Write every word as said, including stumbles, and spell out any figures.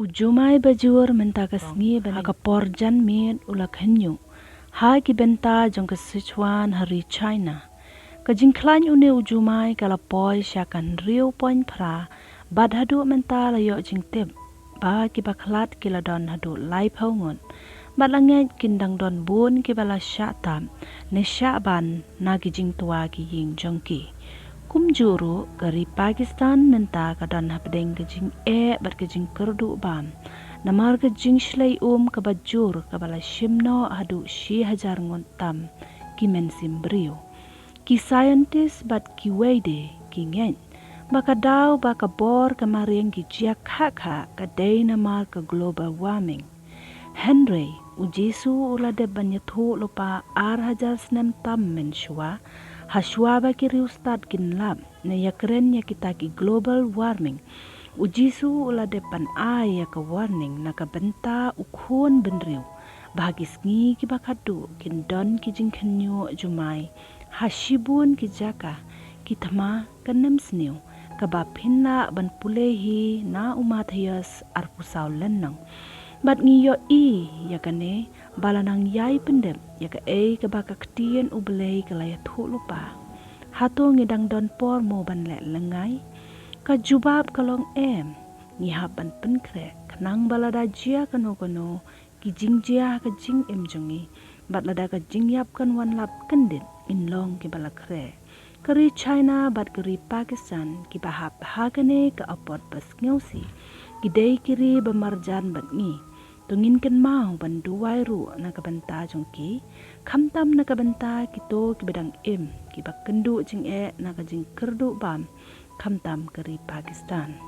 U jumai bajur mynta ka sngi ban ha ka por janmiet u la khynñiuh ha ki bynta jong ka Sichuan ha ri China. Ka jingkhlaiñ une u jumai ka la poi sha ka hynriew point phra bad haduh mynta la ïoh jingtip ba ki ba khlad ki la don haduh laiphew ngut. Bad la ngeit kin dang don bun ki ba la shah tap ne shah ban na ki jingtwa ki ïing jong ki. Kumjuh ruh ka ri Pakistan mynta ka don hapdeng ka jingeh bad ka jingkyrduh bam namar ka jingshlei um ka bajur ka ba la shim noh haduh shi hajar ngut tam ki mynsiem briew. Ki scientist bad kiwei de ki ngeit ba ka daw ba ka bor ka mariang ki jia khah khah ka dei namar ka global warming. Hynrei u Jisu u la dep ban ïathuh lypa ar hajar snem tam mynshuwa, ha shuwa ba ki riewstad kin lap ne ïakren ïa kita ki global warming. U Jisu u la dep ban ai ïa ka warning na ka bynta u khun bynriew ba ha ki sngi ki ba khatduh kin don ki jingkhynñiuh jumai ha shibun ki jaka, ki thma ka nemsniew ka ba phin lah ban pule hi na u Mathaios arphew saw lynnong. Bad ngi ïohi ïa kane ba la nang ïai pyndep ïa kaei ka ba ka ktien U Blei ka la ïathuh lypa. Hato ngi dang don por mo ban leh lyngngai? Ka jubab ka long em. Ngi hap ban pynkhreh khnang ba lada jia kano kano ki jingjia ha ka jingim jong ngi bad lada ka jingïap kan wan lap kyndit ngin long ki ba la khreh. Ka ri China bad ka ri Pakistan ki ba hap ha kane ka apot ba sngewsih ki dei ki ri ba marjan bad ngi. To ngin kynmaw ban duwai ruh na ka bynta jong ki, khamtam na ka bynta kito ki ba dang im ki ba kynduh jingeh na ka jingkyrduh bam, khamtam ka ri Pakistan.